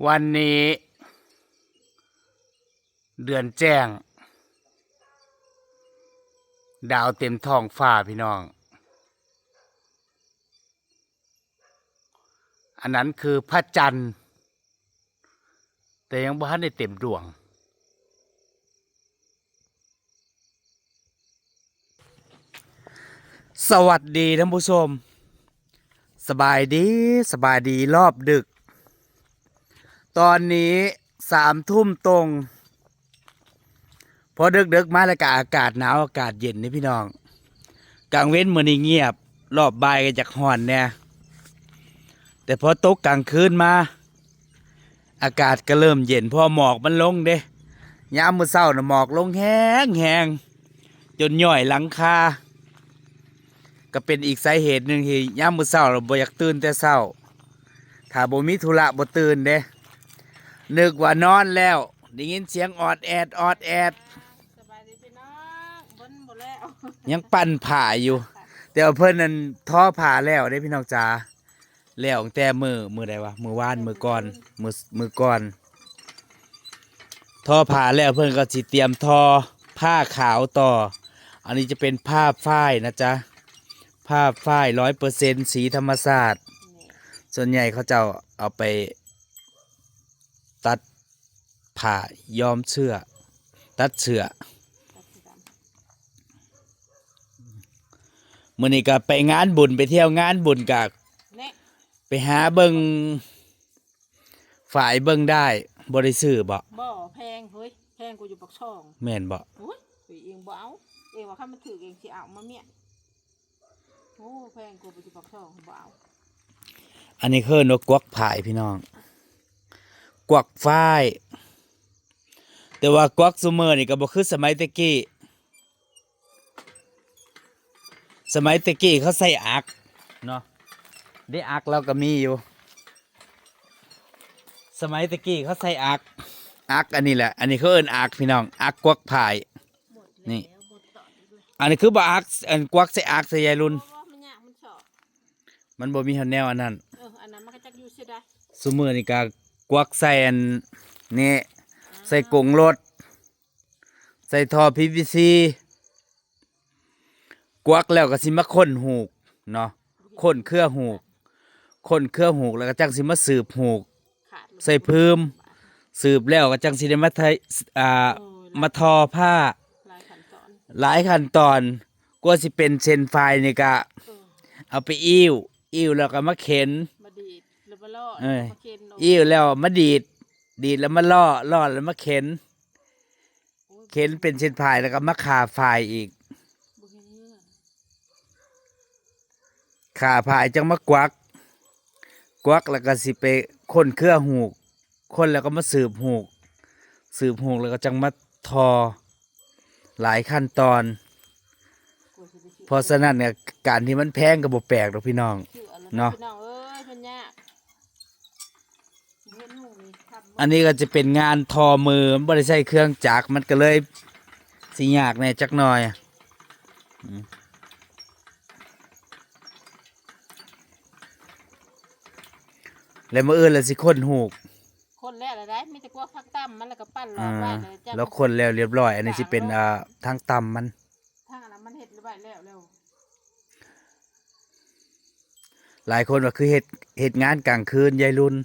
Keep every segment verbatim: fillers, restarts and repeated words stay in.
วันนี้ เดือนแจ้ง ดาวเต็มท้องฟ้าพี่น้อง อันนั้นคือพระจันทร์ แต่ยังบ่ทันได้เต็มดวง สวัสดีท่านผู้ชม สบายดี สบายดีรอบดึก ตอนนี้สามทุ่มตรง พอดึกๆมาแล้วก็อากาศหนาวอากาศเย็นนี่พี่น้อง กลางเว็นมื้อนี้เงียบ รอบบ่ายก็จักฮ้อนแหน่ แต่พอตกกลางคืนมา อากาศก็เริ่มเย็น เพราะหมอกมันลงเด้ ยามมื้อเช้าน่ะหมอกลงแฮงแฮง จนย้อยหลังคา ก็เป็นอีกสาเหตุหนึ่งที่ยามมื้อเช้าเราบ่อยากตื่นแต่เช้า ถ้าบ่มีธุระบ่ตื่นเด้ นึกว่านอนแล้ว ได้ยินเสียงออดแอดออดแอด สบายดีพี่น้อง เบิ่นบ่แล้ว ยังปั่นผ้าอยู่ แต่ว่าเพิ่นนั่นทอผ้าแล้วเด้พี่น้องจ๋า แล้วตั้งแต่มื้อ มื้อใดวะ มื้อวาน มื้อก่อน มื้อ มื้อก่อน ทอผ้าแล้วเพิ่นก็สิเตรียมทอผ้าขาวต่อ อันนี้จะเป็นผ้าฝ้ายนะจ๊ะ ผ้าฝ้ายร้อยเปอร์เซ็นต์ สีธรรมชาติ ส่วนใหญ่เขาเจ้าเอาไปตัดผ้าย้อมเสื้อ ตัดเสื้อ มื้อนี้ก็ไปงานบุญ ไปเที่ยวงานบุญก็ เนี่ย ไปหาเบิ่ง ฝ่ายเบิ่งได้ บ่ได้ซื้อบ่ บ่แพงเฮ้ย แพงกว่าอยู่ปากช่อง แม่นบ่ โอ้ย เองบ่เอา เองว่าคันมันถืกเองสิเอามาเมีย โอ้ แพงกว่าอยู่ปากช่อง บ่เอา อันนี้คือเอิ้นว่ากวักฝ้ายพี่น้อง กวักฝ้าย แต่ว่ากวักซุมื้อนี่ก็บ่คือสมัยแต่กี้ สมัยแต่กี้เขาใส่อักเนาะ ได้อักเราก็มีอยู่ สมัยแต่กี้เขาใส่อัก อักอันนี้แหละ อันนี้เขาเอิ้นอักพี่น้อง อักกวักฝ้าย นี่ อันนี้คือบ่อัก อันกวักใส่อักใส่ยายรุ่น เพราะว่ามันยากมันชอบ มันบ่มีแนวอันนั้น เออ อันนั้นมันก็จักอยู่เสียดาย ซุมื้อนี่ก็กวักใส่อันนี้ อ่า ใส่กรงรถ ใส่ท่อ พีวีซี กวักแล้วก็สิมาค้นฮูกเนาะ ค้นเครือฮูก ค้นเครือฮูกแล้วก็จั่งสิมาสืบฮูก ขาดลง ใส่พื้ม สืบแล้วก็จั่งสิได้มาไท อ่า โอ้ย มาทอผ้า หลายขั้นตอน หลายขั้นตอน กว่าสิเป็นเส้นฝ้ายนี่ก็ เออ เอาไปอิ้ว อิ้วแล้วก็มาเข็น มาดีด แล้วมาล่อ เออ มาเข็นออก อิ้วแล้วมาดีด ดีดแล้วมาล่อ ล่อแล้วมาเข็น โอ้ย เข็นเป็นเส้นฝ้ายแล้วก็มาฆ่าฝ้ายอีก บ่เห็นเรื่อง ฆ่าฝ้ายจั่งมากวัก กวักแล้วก็สิไปค้นเครือฮูก ค้นแล้วก็มาสืบฮูก สืบฮูกแล้วก็จั่งมาทอ หลายขั้นตอน เพราะฉะนั้นเนี่ย การที่มันแพงก็บ่แปลกดอกพี่น้อง เนาะ พี่น้องเอ้ย มันยาก อันนี้ก็จะเป็นงานทอมือ มันบ่ได้ใช้เครื่องจักร มันก็เลยสิยากแหน่จักหน่อย อืม แล้วมื้ออื่นแล้วสิค้นฮูก ค้นแล้วล่ะได้ มีแต่กวักผักตำมันแล้วก็ปั้นหลอดไว้ อ่า แล้วจับ แล้วค้นแล้วเรียบร้อย อันนี้สิเป็น อ่า ทางตำมัน ทางอันนั้นมันเฮ็ดไว้แล้ว แล้ว หลายคนว่าคือเฮ็ด เฮ็ดงานกลางคืนยายรุ่น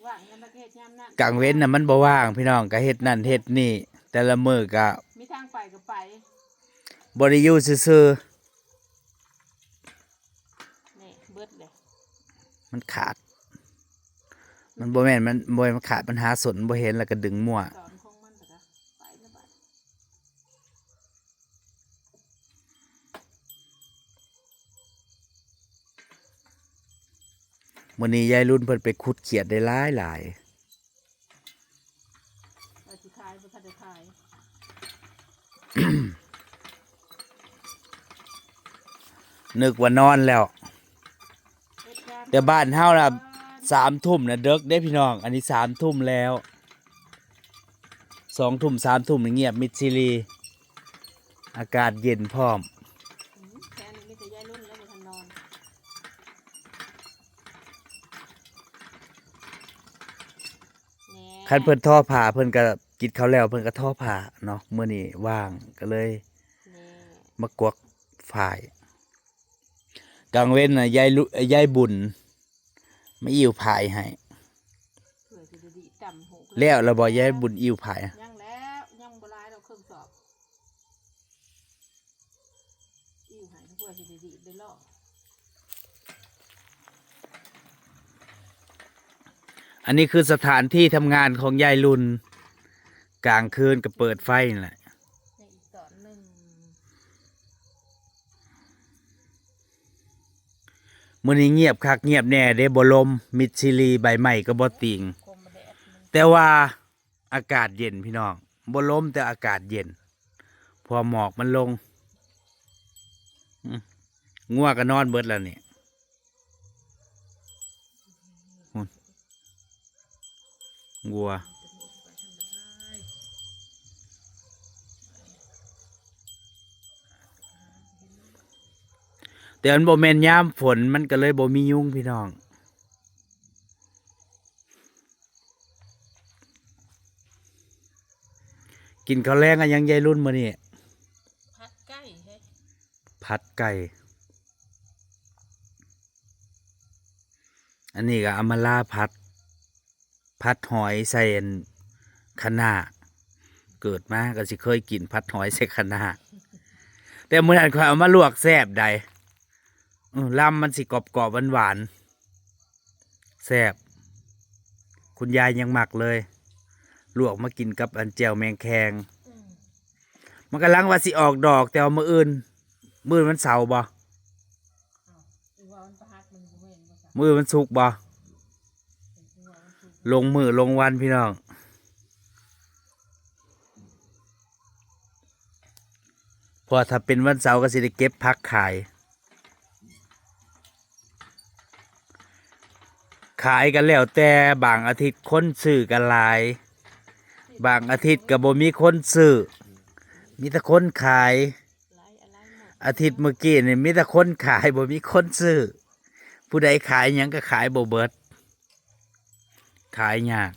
ว่างยามใดก็เฮ็ดยามนั้น กลางเว็นน่ะมันบ่ว่างพี่น้อง ก็เฮ็ดนั่นเฮ็ดนี่ แต่ละมื้อก็ มีทางไปก็ไป บ่ได้อยู่ซื่อๆ นี่เบิดเลย มันขาด มันบ่แม่น มันบ่แม่นมันขาด มันหาส้นบ่เห็นแล้วก็ดึงมั่ว ตอนของมันก็ไปแล้วบัด มื้อนี้ยายรุ่นเพิ่นไปขุดเขียดได้หลายหลาย ว่าสิขายบ่ทันได้ขาย นึกว่านอนแล้ว เฮ็ดงาน แต่บ้านเฮาน่ะ สามทุ่มน่ะเดิกเด้พี่น้อง อันนี้สามทุ่มแล้ว สองทุ่ม สามทุ่มนี่เงียบมิดซีรี อากาศเย็นพร้อม อืม แค่นี้มีแต่ยายรุ่นแล้วบ่ทันนอน เ คันเพิ่นทอผ้า เพิ่นก็กินข้าวแล้ว เพิ่นก็ทอผ้าเนาะ มื้อนี้ว่างก็เลย นี่ มากวักฝ้าย กลางเว็นน่ะ ยายลุ ยายบุญ มาอิ่วผ้ายให้ เพื่อสิได้ดีตำหก แล้วล่ะบ่ ยายบุญอิ่วผ้าย ยังแล้ว ยังบ่หลายดอก เครื่องสอบ อิ่วให้เพื่อสิได้ดีได้ลอก อันนี้คือสถานที่ทำงานของยายลุน กลางคืนก็เปิดไฟนั่นแหละ นี่อีกตอนหนึ่ง มื้อนี้เงียบคักเงียบแน่เด้ บ่ลม มิดซีรี ใบไม้ก็บ่ติง คมแดดมัน แต่ว่าอากาศเย็นพี่น้อง บ่ลมแต่อากาศเย็น เพราะว่าหมอกมันลง อืม งัวก็นอนเบิดแล้วนี่ งัว แต่มันบ่แม่นยามฝน มันก็เลยบ่มียุงพี่น้อง กินข้าวแลงอะหยังยายลุนมื้อนี้ ผัดไก่เฮ้ย ผัดไก่ อันนี้ก็อำมาลาผัด ผัดหอยใส่อันคะน้า เกิดมาก็สิเคยกินผัดหอยใส่คะน้า แต่มื้อนั้นข้อยเอามาลวกแซ่บใด เออ ลำมันสิกรอบๆ หวานๆ แซ่บ คุณยายยังมักเลย ลวกมากินกับอันแจ่วแมงแคง อืม มันกำลังว่าสิออกดอก แต่ว่ามื้ออื่น มื้อวันเสาร์บ่ อ้าว มื้อวันพฤหัสมันบ่แม่นบ่จ๊ะ มื้อวันศุกร์บ่ มื้อวันศุกร์ ลงมื้อลงวันพี่น้อง เพราะถ้าเป็นวันเสาร์ก็สิได้เก็บผักขาย ขายกันแล้วแต่ บางอาทิตย์คนซื้อกันหลาย บางอาทิตย์ก็บ่มีคนซื้อ มีแต่คนขาย อาทิตย์เมื่อกี้นี่มีแต่คนขาย บ่มีคนซื้อ ผู้ใดขายหยังก็ขายบ่เบิด ขายยาก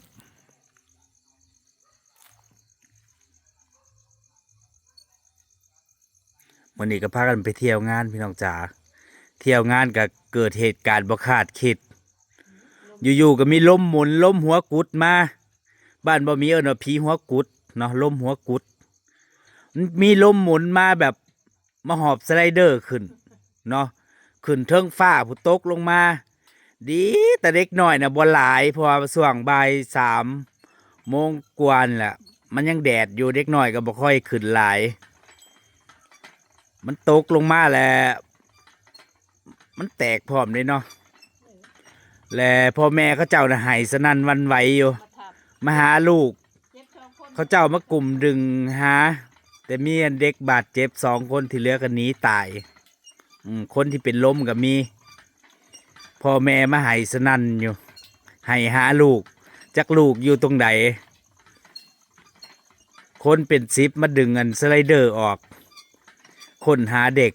มื้อนี้ก็พากันไปเที่ยวงานพี่น้องจ๋า เที่ยวงานก็เกิดเหตุการณ์บ่คาดคิด อยู่ๆ ก็มีลมหมุน ลมหัวกุดมา บ้านบ่มีเอิ้นว่าผีหัวกุดเนาะ ลมหัวกุด มันมีลมหมุนมาแบบ มาหอบสไลเดอร์ขึ้นเนาะ ขึ้นเทิงฟ้าพุ้น ตกลงมา ดีแต่เด็กน้อยน่ะบ่หลาย เพราะว่าช่วงบ่ายสามโมงกว่านี่แหละ มันยังแดดอยู่ เด็กน้อยก็บ่ค่อยขึ้นหลาย มันตกลงมาแล้ว มันแตกพร้อมเด้เนาะ และพ่อแม่เขาเจ้าน่ะไห้สนั่นหวั่นไหวอยู่ มาหาลูก เขาเจ้ามากลุ่มดึงหา แต่มีอันเด็กบาดเจ็บสองคน ที่เหลือก็หนีตาย อืม คนที่เป็นลมก็มี พ่อแม่มาไห้สนั่นอยู่ ไห้หาลูก จักลูกอยู่ตรงใด คนเป็นสิบมาดึงอันสไลเดอร์ออก ค้นหาเด็ก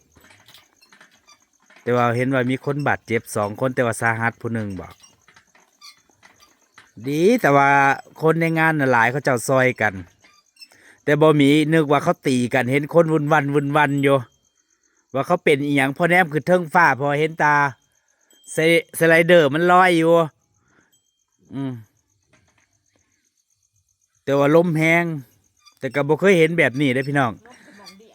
แต่ว่าเห็นว่ามีคนบาดเจ็บสองคน แต่ว่าสาหัสผู้หนึ่งบอก ดีแต่ว่าคนในงานน่ะหลาย เขาเจ้าซอยกัน แต่บ่มี นึกว่าเขาตีกัน เห็นคนวุ่นวันวุ่นวันอยู่ ว่าเขาเป็นอีหยัง พอแนมขึ้นเทิงฟ้า พอเห็นตา สไล- สไลเดอร์มันลอยอยู่ อืม แต่ว่าลมแฮง แต่ก็บ่เคยเห็นแบบนี้เด้พี่น้อง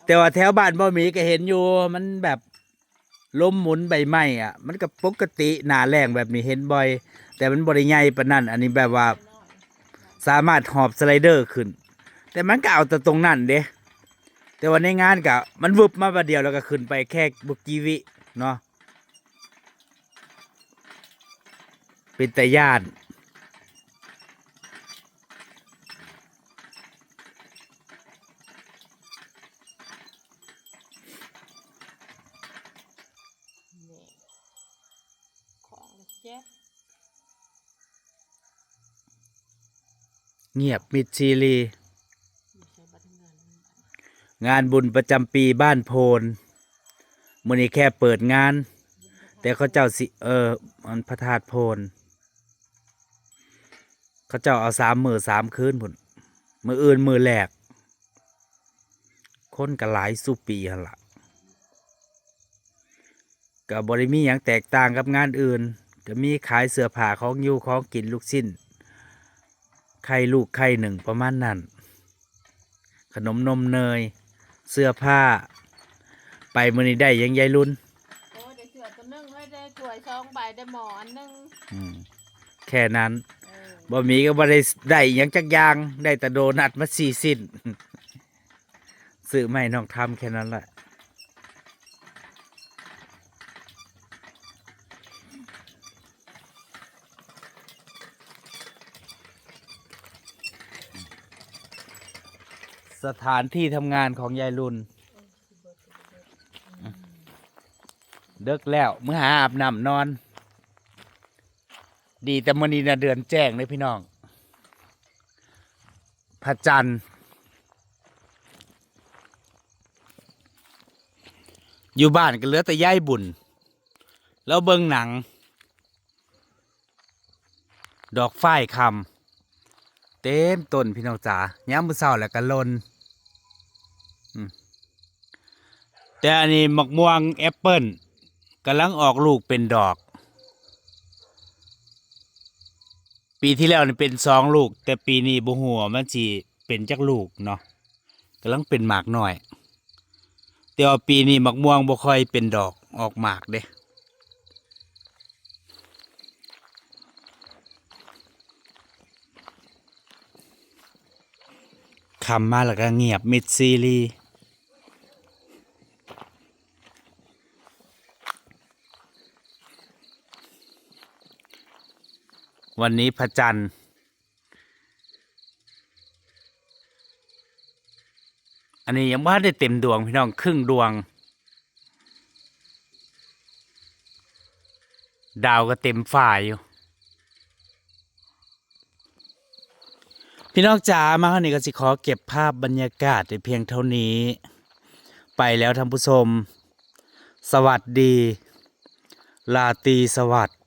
แต่ว่าแถวบ้านบ่มีก็เห็นอยู่ มันแบบลมหมุนใบไม้อะ มันก็ปกติ หน้าแล้งแบบนี้เห็นบ่อย แต่มันบ่ได้ใหญ่ปานนั้น อันนี้แบบว่าสามารถหอบสไลเดอร์ขึ้น แต่มันก็เอาแต่ตรงนั้นเด้ แต่ว่าในงานก็มันวึบมาบาดเดียว แล้วก็ขึ้นไปแค่บ่กี่วิเนาะ เป็นตาย้าน นี่ ของเจ็บ เงียบมิดซีรี อยู่ใส่บัตรงาน งานบุญประจำปีบ้านโพน มื้อนี้แค่เปิดงาน แต่เขาเจ้าสิ เออ อันพระธาตุโพน เขาเจ้าเอาสามมื้อสามคืนพุ้น มื้ออื่นมื้อแรก คนก็หลายสู่ปีหั่นล่ะ ก็บ่ได้มีหยังแตกต่างกับงานอื่น ก็มีขายเสื้อผ้า ของอยู่ของกิน ลูกชิ้น ไข่ลูกไข่หนึ่ง ประมาณนั้น ขนมนมเนย เสื้อผ้า ไปมื้อนี้ได้หยังยายลุน โอ้ย ได้เสื้อตัวหนึ่ง เฮ้ย ได้ถ้วยสองใบ ได้หม้ออันหนึ่ง อืม แค่นั้น เออ บ่มีก็บ่ได้ ได้หยังจักอย่าง ได้แต่โดนัทมาสี่ชิ้น ซื้อมาให้น้องทำแค่นั้นแหละ สถานที่ทำงานของยายลุน เดึกแล้ว มื้อหาอาบน้ำนอน ดีแต่มื้อนี้นะเดือนแจ้งเลยพี่น้อง พระจันทร์ อยู่บ้านก็เหลือแต่ยายบุญ แล้วเบิ่งหนัง ดอกฝ้ายคำ เต็มต้นพี่น้องจ๋า ยามมื้อเช้าแล้วก็หล่น อืม แต่อันนี้มะม่วงแอปเปิ้ลกำลังออกลูกเป็นดอก ปีที่แล้วนี่เป็นสองลูก แต่ปีนี้บ่ฮู้ว่ามันสิเป็นจักลูกเนาะ กำลังเป็นหมากน้อย แต่ว่าปีนี้มะม่วงบ่ค่อยเป็นดอกออกหมากเด้ ค่ำมาแล้วก็เงียบมิดซีรี วันนี้พระจันทร์ อันนี้ยังบ่ทันได้เต็มดวงพี่น้อง ครึ่งดวง ดาวก็เต็มฟ้าอยู่ พี่น้องจ๋า มาเท่านี้ก็สิขอเก็บภาพบรรยากาศไว้เพียงเท่านี้ ไปแล้วท่านผู้ชม สวัสดี ราตรีสวัสดิ์